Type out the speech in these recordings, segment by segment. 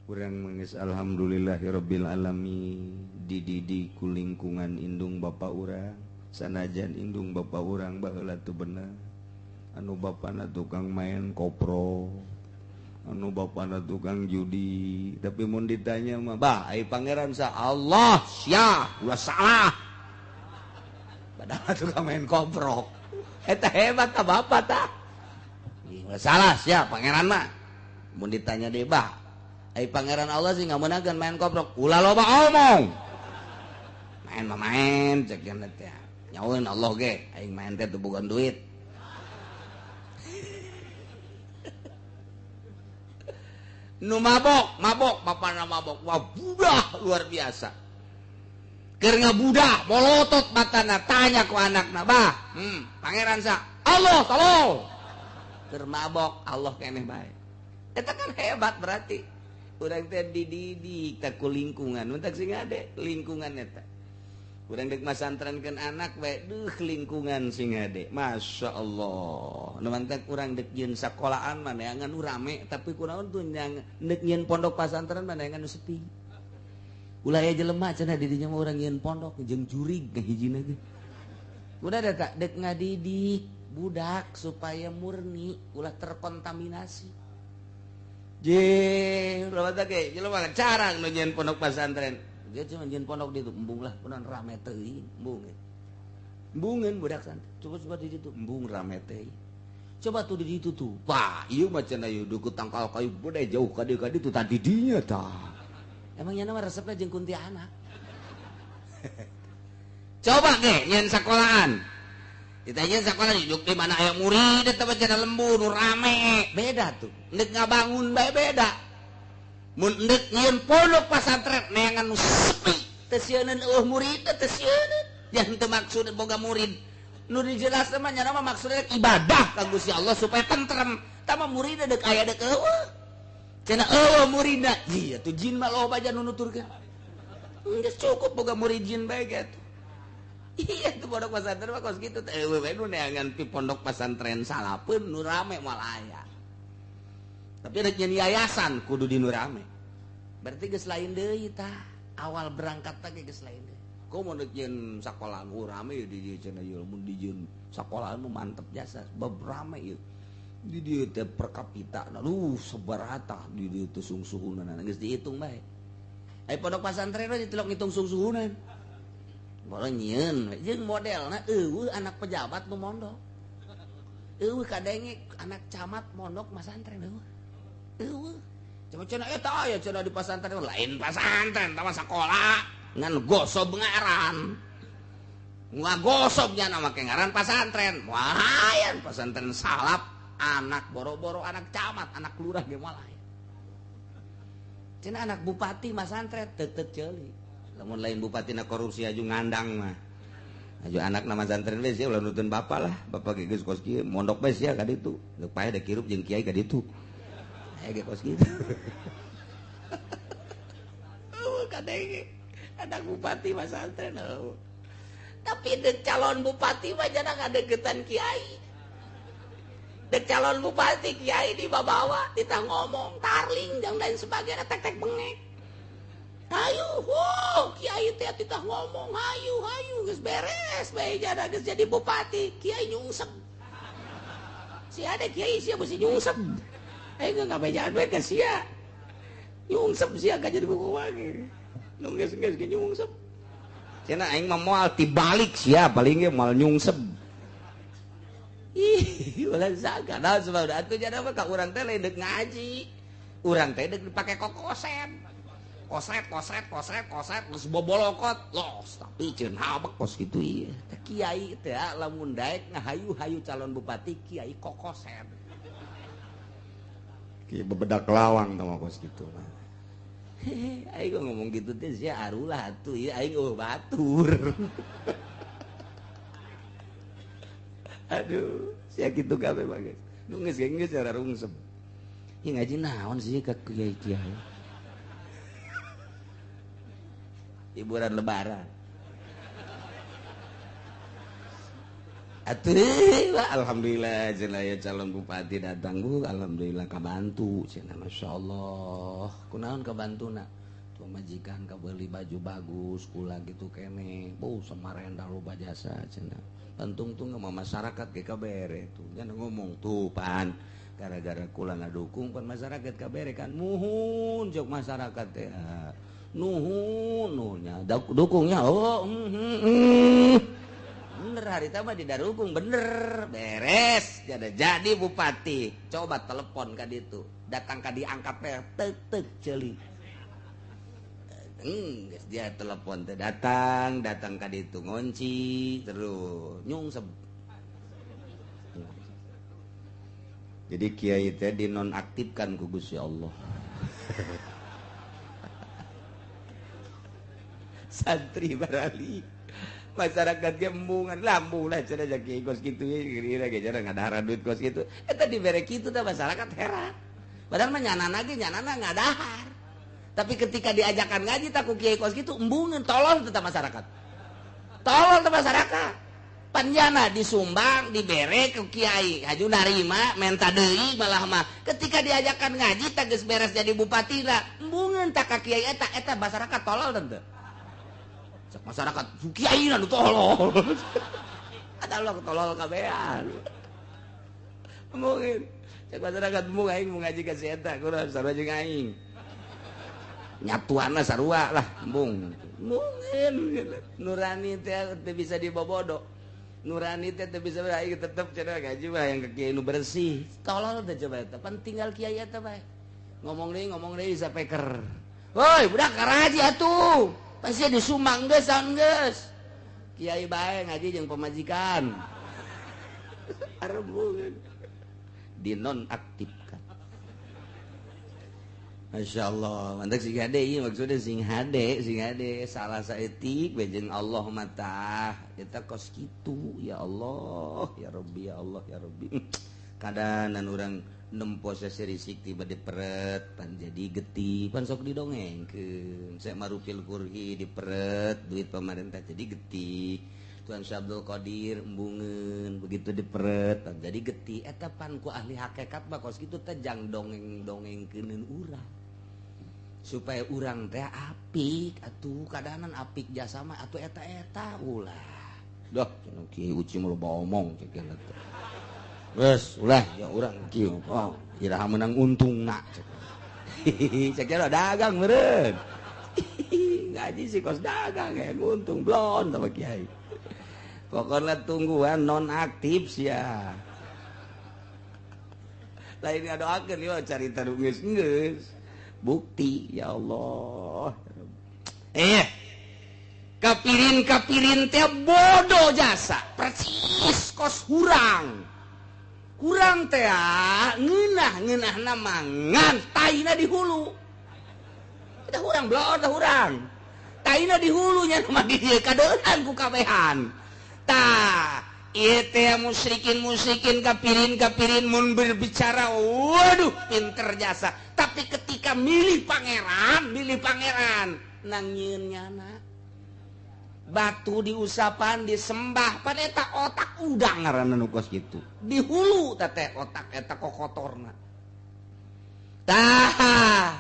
Urang mangis alhamdulillahirabbil alamin dididik ku lingkungan indung bapa urang sanajan indung bapa urang baheula teu bener anu bapana tukang main kopro anu bapana tukang judi tapi mun ditanya mah bah ai pangeran sa Allah sia ulah salah padahal tukang main koprok eta hebat ta bapa ta ulah salah sia pangeran mah mun ditanya deui bah ai pangeran Allah sih nggak meunangkeun main koprok ulah loba omong main mah main cek cenah teh nyaweun Allah ge aing main teh teu boga duit nu mabok mabok bapana mabok wah budah luar biasa keur ngabudah molotot matana tanya ku anakna bah pangeran sa Allah tolong keur mabok Allah keneh bae eta kan hebat berarti urang teh dididik tak ku lingkungan mun tak sing ade lingkungan eta urang deuk masantrenkeun anak bae duh lingkungan sing ade Masya Allah nu mantak urang deuk nyieun sakolaan mah neangan nu rame tapi kunaon tuh nyang deuk nyieun pondok pasantren mah neangan nu sepi ulah aya jelema cenah di dinya mah urang nyieun pondok jeung jurig ngahijina ge udah da tak deuk ngadidik budak supaya murni ulah terkontaminasi je loba teh ge jelema carang nu nyieun pondok pasantren dia cuma nyieun pondok di ditu embung lah punan rame teuing embung embungeun budak santri coba-coba di ditu embung rame teuing coba tuh di ditu tuh wah ieu mah cenah ieu deukeut tangkal kayu bude jauh ka dieu ka ditu tah di dinya tah emang nya mah resepna jeung kuntilanak coba ge nyieun sakolaan ditanya sekolah dijuk di mana aya murid eta mah cenah lembur nu rame beda tuh endek ngabangun bae beda mun endek nyieun pondok pasantren neangan nu sepi teu sieuneun eueuh murid teu sieuneun yang teu maksud boga murid nu dijelaskeun mah nya mah maksudna ibadah ka Gusti Allah supaya tentrem tah mah muridna deuk aya deuk eueuh cenah eueuh muridna ieu tuh jin mah loba aja nu nuturkeun geus cukup boga murid jin bae ge iya tuh pondok pesantren mah kos kitu teh eueuh we nu neangan pi pondok pesantren salapeun nu rame moal aya. Tapi rek nyeun yayasan kudu di nu rame. Berarti geus lain deui tah. Awal berangkat teh geus lain deui. Komo rek nyeun sakola nu rame di dieu cenah ieu mun dijieun sakolaan nu mantep jasa sebab rame ieu. Di dieu teh per kapita aduh sabaraha di dieu teh sungsuhunan geus dihitung bae. Ai pondok pesantren mah ditilok ngitung sungsuhunan. Boro nyieun jeung modelna eueuh anak pejabat nu mondok. Eueuh kadenge anak camat mondok masantren eueuh. Eueuh. Coba cenah eta aya cenah di pasantren lain pasantren tah mah sakola ngan gosob ngaran. Ngagosob nya make ngaran pasantren. Wah, pasantren salap anak boro-boro anak camat, anak lurah ge moal aya. Cenah anak bupati masantren teu ceuli. Lamun lain bupati na korupsi aju ngandang mah. Aju anak nama santren we sia ulah nutun bapak lah. Bapak ge geus kos kieu mondok we sia ka ditu. Geus paeh da kirup jeung kiai ka ditu. Aya ge kos kitu. Eueuh kadenge anak bupati mah santren eueuh. Tapi deuk calon bupati mah jangan ngadeukeutan kiai. Deuk calon bupati kiai dibawa ditah ngomong tarling dan lain sebagainya tek-tek bengek. Hayu, oh, kiai teh titah ngomong, hayu, hayu, geus beres, bae jana geus jadi bupati, kiai nyungsep. Si ada kiai sia beusi nyungsep. Aing geus ngabejaan we ka sia. Nyungsep sia ka jadi buku wae. Nu geus-geus ge nyungsep. Cenah aing mah moal tibalik sia paling ge moal nyungsep. Ih, ulah saga naon sebab atuh jana mah ka urang teh lain deuk ngaji. Urang teh deuk dipake kokosen. Kosret, kosret, kosret, kosret, geus bobolokot, los, tapi ceun habek kos kitu ieu. Teh kiai teh lamun daek ngahayu-hayu calon bupati kiai kokosen. Kiai bebedak lawang tah mah kos kitu mah. Aing ngomong gitu teh sia arulah atuh ieu aing eueuh batur. Aduh, sia kitu kabeh mah geus. Nu geus geus cara rungsep. Ieu ngaji naon sih ka kiai-kiai? Hiburan lebaran. Atuh alhamdulillah cenah aya calon bupati datang bu, alhamdulillah kabantu cenah, masyaallah. Kunaon kabantuna? Pamajikan kabeli baju bagus kula gitu kene. Bu Samarinda loba jasa cenah. Tungtung sama masyarakat ge kabere tuh. Nya ngomong tuh pan gara-gara kula ngadukung pan masyarakat kabere kan muhun jok masyarakat teh. Nuhun nuhunnya dukungnya oh bener hari mah didarukung bener beres jadi bupati. Coba telepon ka ditu, datang ka diangkat teh tek tek ceuli. Dia telepon teh datang datang ka ditu ngonci terus nyungsep. Jadi kiai teh dinonaktifkan ku Gusti Allah. Santri barali masyarakat gembungan lambu lah cenah kiai kos kitu kira ge cenah ngadahar duit kos kitu eta dibere kitu teh masyarakat heran. Padahal mah nyanana ge nyanana ngadahar. Tapi ketika diajakan ngaji tak ku kiai kos kitu embungeun tolol tetap masyarakat. Tolol tetap masyarakat. Panjana disumbang dibere ku kiai haju narima menta deui malah mah ketika diajakan ngaji tah geus beres jadi bupati lah embungeun tak ka kiai eta eta masyarakat tolol teu. Cek masyarakat kiai nu tolol. Ada lo tolol kabehan. Mungkin cek masyarakat mung aing mau ngaji ka si eta kurang sarua jeung aing. Nyatuanna sarua lah embung. Mungkin nurani teh teu bisa dibobodo. Nurani teh teu bisa aing tetep cenah ngaji mah yang ka kiai nu bersih. Tolol teh coba eta pan tinggal kiai eta bae. Ngomong deui sapeker. Woi budak karaji atuh. Pasti disumbang geus saun geus. Kiai bae ngaji jeung pamajikan. Arembungan. Dinonaktifkan. Masya Allah, mantap sing hade ieu maksudnya sing hade salah saeutik we jeung Allah mah eta kos kitu ya Allah, ya Rabbi, ya Allah, ya Rabbi. Kadanan urang nempo serisik tiba diperet pan jadi getih pan sok didongengkeun saya marupil kurhi diperet duit pemerintah jadi getih Tuan Syekh Abdul Qadir embungeun begitu diperet pan jadi getih eta pan ku ahli hakikat mah kos kitu teh jang dongeng-dongengkeuneun urang supaya urang teh apik atuh kadanan apik jasa mah atuh eta-eta ulah dah cenah kiai uci mah loba omong cek teh. Wes, ulah ya urang kieu. Oh, iraha menang untungna. Cek kira dagang meureun. Ngaji sih kos dagang ya untung blon sama kiai. Pokoknya tungguan nonaktif sia. Lain ngadoakeun ieu carita nu geus-geus. Bukti ya Allah. Kapirin-kapirin teh bodoh jasa, persis kos hurang. Kurang teh ngeunah-ngeunahna mangan taina di hulu. Teh hurang blor teh hurang. Taina di hulu nya mah di dieu kadeuleuhan ku kabehan. Tah, ieu teh musyrikin-musyrikin kapirin-kapirin mun berbicara waduh pinter jasa. Tapi ketika milih pangeran nang nyieun nyana. Batu diusapan disembah pan eta otak udang ngaranna nu kos kitu di hulu teh teh otak eta kokotorna tah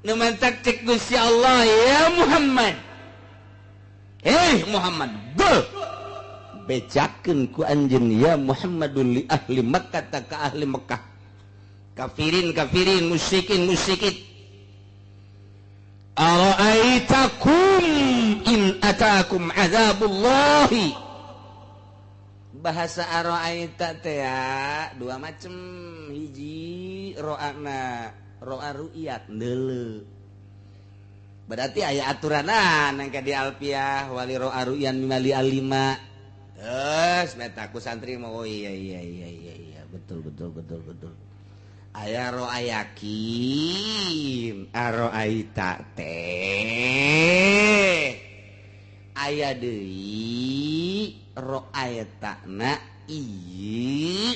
nu mantak cek Gusti Allah ya Muhammad Muhammad go bejakeun ku anjeun ya Muhammadul li ahli Makkah ta ka ahli Makkah kafirin kafirin musyrikin musyrikin Ara'aitakum in atakum azabullahi. Bahasa ara'aita teh dua macem. Hiji ro'ana ro'a ru'yat neuleu. Berarti aya aturanan yang di alfiah wali ro'a ru'yan mimali alima. Terus meta ku santri mau oh iya iya iya iya iya betul betul betul betul. Aya ro'a yakin ara'aita teh aya deui ra'aita na ieu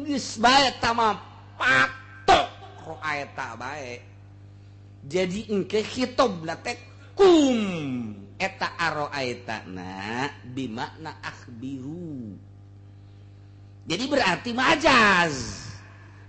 geus bae ta mah patok ra'aita bae. Jadi engke khitobna teh kum Eta aroaitana bimakna akhbiru. Jadi berarti majaz.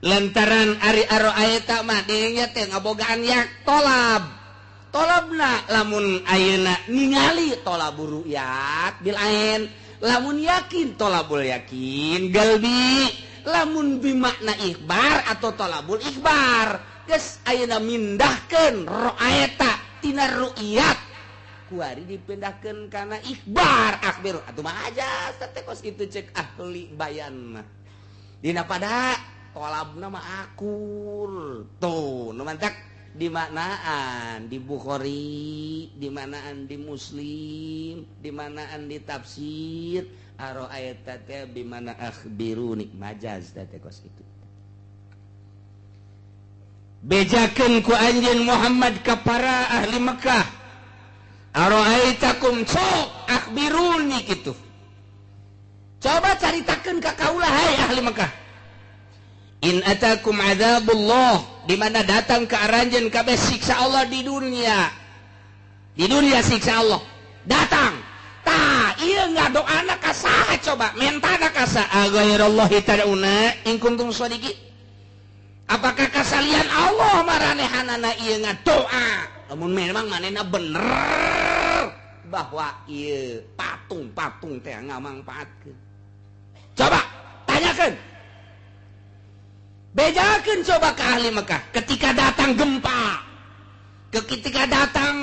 Lantaran ari aroaita mah dirinya teh ngabogaan yak tolab. Tolabna lamun ayeuna ningali tolabur ru'yat bil ain, lamun yakin tolabul yakin galbi, lamun bimakna ikhbar atau tolabul ikhbar. Geus ayeuna mindahkeun roaeta tina ru'yat kuari dipindahkeun kana ikhbar akhbir atuh majaz teh kos kitu cek ahli bayan mah. Dina pada tolabna mah akur tuh nu mantak dimaknaan di Bukhari, dimaknaan di Muslim, dimaknaan di tafsir aroaita teh bimana akhbiruni majaz teh kos kitu. Bejakeun ku anjeun Muhammad ka para ahli Mekah, aroaitakum sok akhbiruni kitu. Coba caritakeun ka kaula hai ahli Mekah. In atakum adzabullah, di mana datang ke aranjeun kabeh siksa Allah di dunia. Di dunia siksa Allah datang. Tah, ieu ngadoana ka saha coba? Mentana ka saha? Ghairallahi tad'una in kuntum shadiqin. Apakah kasalian Allah maranehanana ieu ngadoa? Lamun memang manehna bener bahwa ieu patung-patung teh ngamangpaatkeun. Coba tanyakeun. Bejakeun coba ke ahli Mekah ketika datang gempa, ketika datang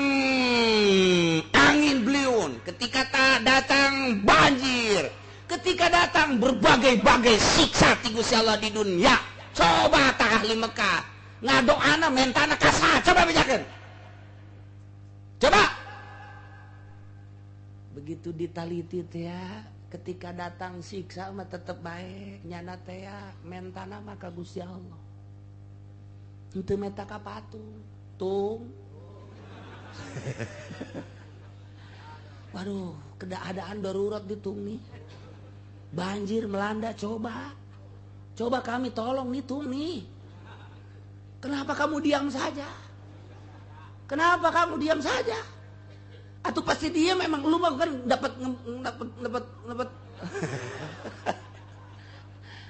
angin beliung, ketika datang banjir, ketika datang berbagai-bagai siksa ti Gusti Allah di dunia. Coba ta ahli Mekah ngadoana mentana ka saha? Coba bejakeun. Coba. Begitu ditaliti teh ya, ketika datang siksa mah tetep bae nyana teh ya mentana mah ka Gusti Allah. Henteu meta ka patung. Tung. Waduh, keadaan darurat di tung nih. Banjir melanda coba. Coba kami tolong nih tung nih. Kenapa kamu diam saja? Kenapa kamu diam saja? Atau pasti dia memang lu mah kan dapat dapat dapat dapat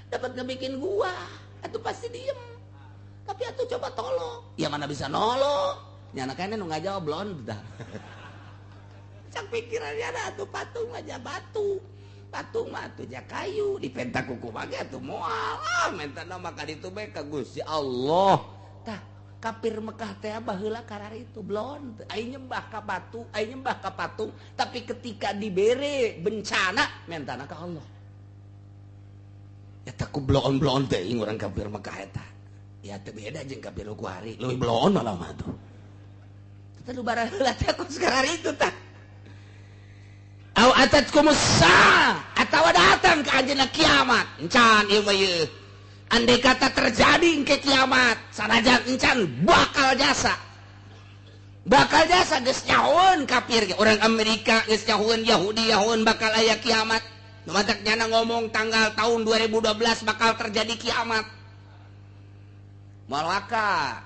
dapat ngebikin gua, atau pasti diem. Tapi atuh coba tolong. Ya mana bisa nolong? Nyana kayaknya nu ngajawab blon dah. Cak pikirannya ada atuh patung aja batu. Patung mah atuh ja kayu, dipenta kuku mah ge atuh moal. Ah mentana mah ka ditu bae ka Gusti Allah. Tah kafir Mekah teh baheula karari itu blon, ai nyembah ka batu, ai nyembah ka patung, tapi ketika dibere bencana mentana ka Allah. Eta ku bloon-bloon teh urang kafir Mekah eta. Ya teu beda jeung kafir ku hari, leuwih bloon malah mah tuh. Teh nu baraheula teh ku sekarang itu tah. Au atatkumus saa atawa datang ka anjeunna kiamat. Encan ieu mah ieu. Andai kata terjadi ke kiamat, sanajan encan bakal jasa. Bakal jasa geus nyahoeun kafir ge. Orang Amerika geus nyahoeun, Yahudi nyahoeun bakal aya kiamat. Nu matak nyana ngomong tanggal tahun 2012 bakal terjadi kiamat. Malaka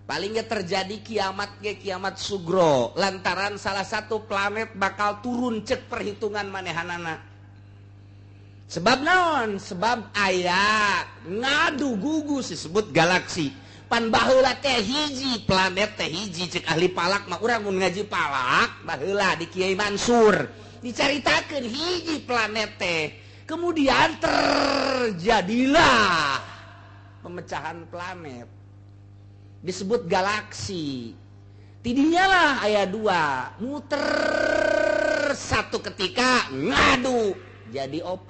palingnya terjadi kiamat ge kiamat sugro lantaran salah satu planet bakal turun cek perhitungan manehanana. Sebab naon? Sebab aya ngadu gugus disebut galaksi. Pan baheula teh hiji planet teh hiji cek ahli palak mah urang mun ngaji palak baheula di Kiai Mansur dicaritakeun hiji planet teh. Kemudian terjadilah pemecahan planet disebut galaksi. Tidinya lah aya dua muter satu ketika ngadu jadi 4,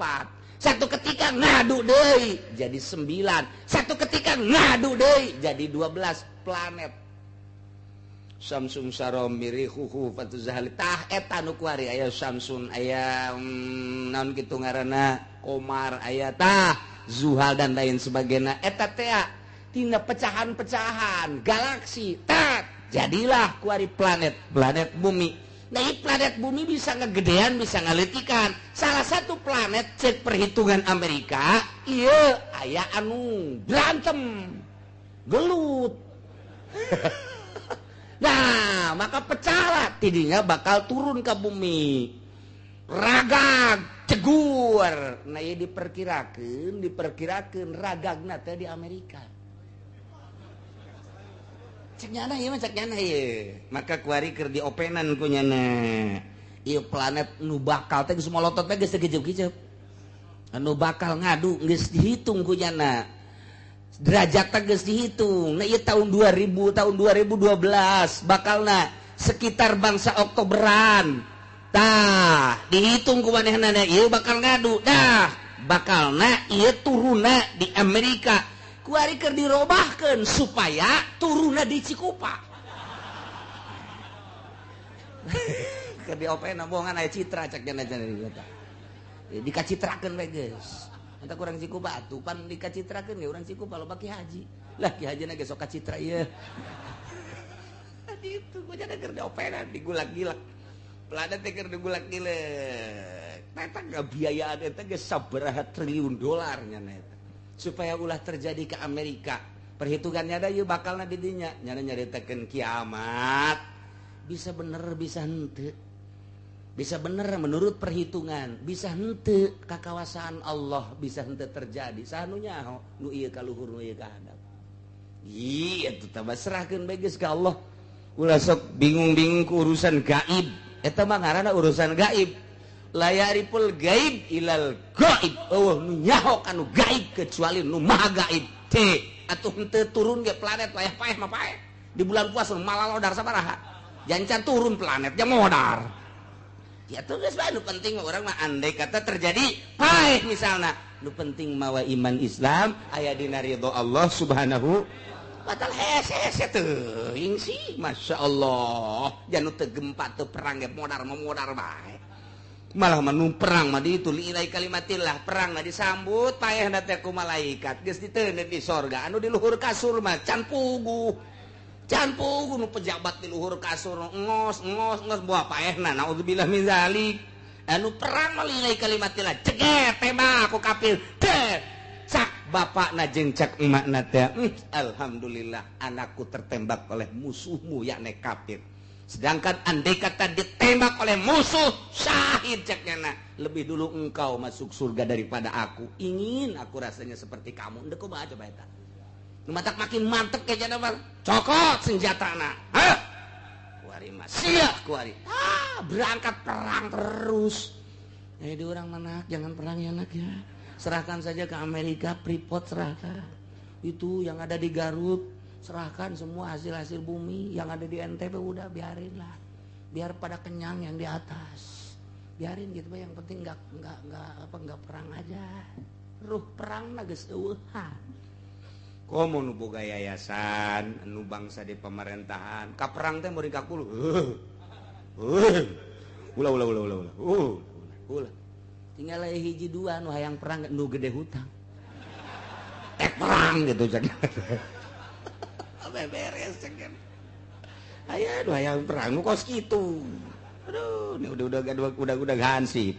satu ketika ngadu deui jadi 9, satu ketika ngadu deui jadi 12 planet. Samsung sarom mirihuhu fatuzahali tah eta nu kuari aya Samsun aya naon kitu ngaranna Komar aya tah Zuhal dan lain sebagainya. Eta teh tina pecahan-pecahan galaksi tat jadilah kuari planet, planet bumi. Nah, planet bumi bisa ngegedean, bisa ngaletikan. Salah satu planet cek perhitungan Amerika, iya aya anu berantem, gelut. Nah, Tah, maka pecahlah, tidinya bakal turun ke bumi, ragag cegur. Nah, ieu diperkirakan ragagna teh di Amerika. Cek nyana ieu mah, cek nyana ieu. Maka kuari keur diopenan ku nyana ieu planet nu bakal teh geus molotot teh, geus teu gijep-gijep. Anu bakal ngadu geus dihitung ku nyana, derajat geus dihitung. Nah, ieu tahun 2000, tahun 2012 bakalna sekitar bangsa Oktoberan. Tah, dihitung ku manehna ieu bakal ngadu dah, bakalna ieu turunna di Amerika. Kuari keur dirobahkeun supaya turunna di Cikupa. Keur diopenan bohongan, aya citra cek cenah cenah. Dikacitrakeun we geus. Entah kurang Cikupa atuh pan dikacitrakeun ge urang Cikupa loba ki haji. Lah, ki haji na ge sok kacitra ieu. Itu gua jadi keur diopenan, digulak-gilak. Planet teh keur digulak-gilek. Eta biayaan eta geus sabaraha triliun dolar nya eta. Supaya ulah terjadi ke Amerika. Perhitungannya ada ieu bakalna di dinya. Nyana nyaritakeun kiamat. Bisa bener, bisa henteu. Bisa bener menurut perhitungan, bisa henteu kakawasaan Allah, bisa henteu terjadi. Saha nu nyaho nu ieu ka luhur, nu ieu ka handap? Iya, itu tambah serahkeun bae geus ka Allah. Ulah sok bingung-bingung ku urusan gaib. Eta mah ngaranna urusan gaib. La ya'riful gaib ilal gaib. Eueuh nu nyaho kanu gaib kecuali nu maha gaib. Teh, atuh henteu turun ge planet wayah paeh mah paeh. Di bulan puasa malalodar sabaraha. Jancan turun planet nya modar. Ya tuh geus bae, nu penting mah urang mah andai kata terjadi paeh misalna, nu penting mawa iman Islam aya dina ridho Allah Subhanahu wa taala. Hese hese teuing sih, Masya Allah. Janu teu gempa, teu perang ge modar mah modar bae. Malah mah nu perang mah ditu liilai kalimatillah, perang mah disambut paehna teh ku malaikat, geus diteundeun di sorga. Anu di luhur kasur mah can puguh, can puguh. Nu pejabat di luhur kasur ngos ngos ngos buah paehna, naudzubillah min zalik. Anu perang mah liilai kalimatillah, ceget tembak ku kafir teh, cak bapakna jeung cak emakna teh, alhamdulillah anakku tertembak oleh musuhmu, yakni kafir." Sedangkan andai kata ditembak oleh musuh syahid, ceknya nak, lebih dulu engkau masuk surga daripada aku. Ingin aku rasanya seperti kamu. Ndek kumaha coba eta? Nu matak makin mantep kayaknya mah. Cokot senjatana. Hah? Kuari mah sia kuari. Ah, berangkat perang terus. Eh, di orang mana jangan perang ya, nak, ya. Serahkan saja ke Amerika, Freeport serahkan. Itu yang ada di Garut, serahkan semua hasil-hasil bumi yang ada di NTB, udah biarin lah, biar pada kenyang yang di atas, biarin gitu. Yang penting nggak apa, nggak perang aja. Ruh perang na geus eueuhan. Komo nu boga yayasan, nu bangsa di pemerintahan ka perang teh murid kakulu, ulah ulah ulah ulah ulah ulah ulah. Tinggal hiji dua nu hayang perang, nu gede hutang tek perang gitu. Cak beres cek. Aya nu hayang perang nu kos kitu. Aduh, ini udah hansip.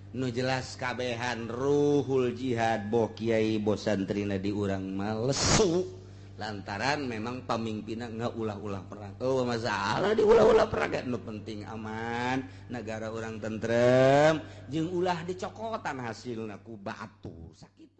Nu jelas kabehan ruhul jihad, boh kiai boh santrina di urang mah lesu lantaran memang pemimpinna ngaulah-ulah perang. Oh, masalah diulah-ulah perang, nu penting aman, negara urang tentrem, jeung ulah dicokotan hasilna ku batu sakitu.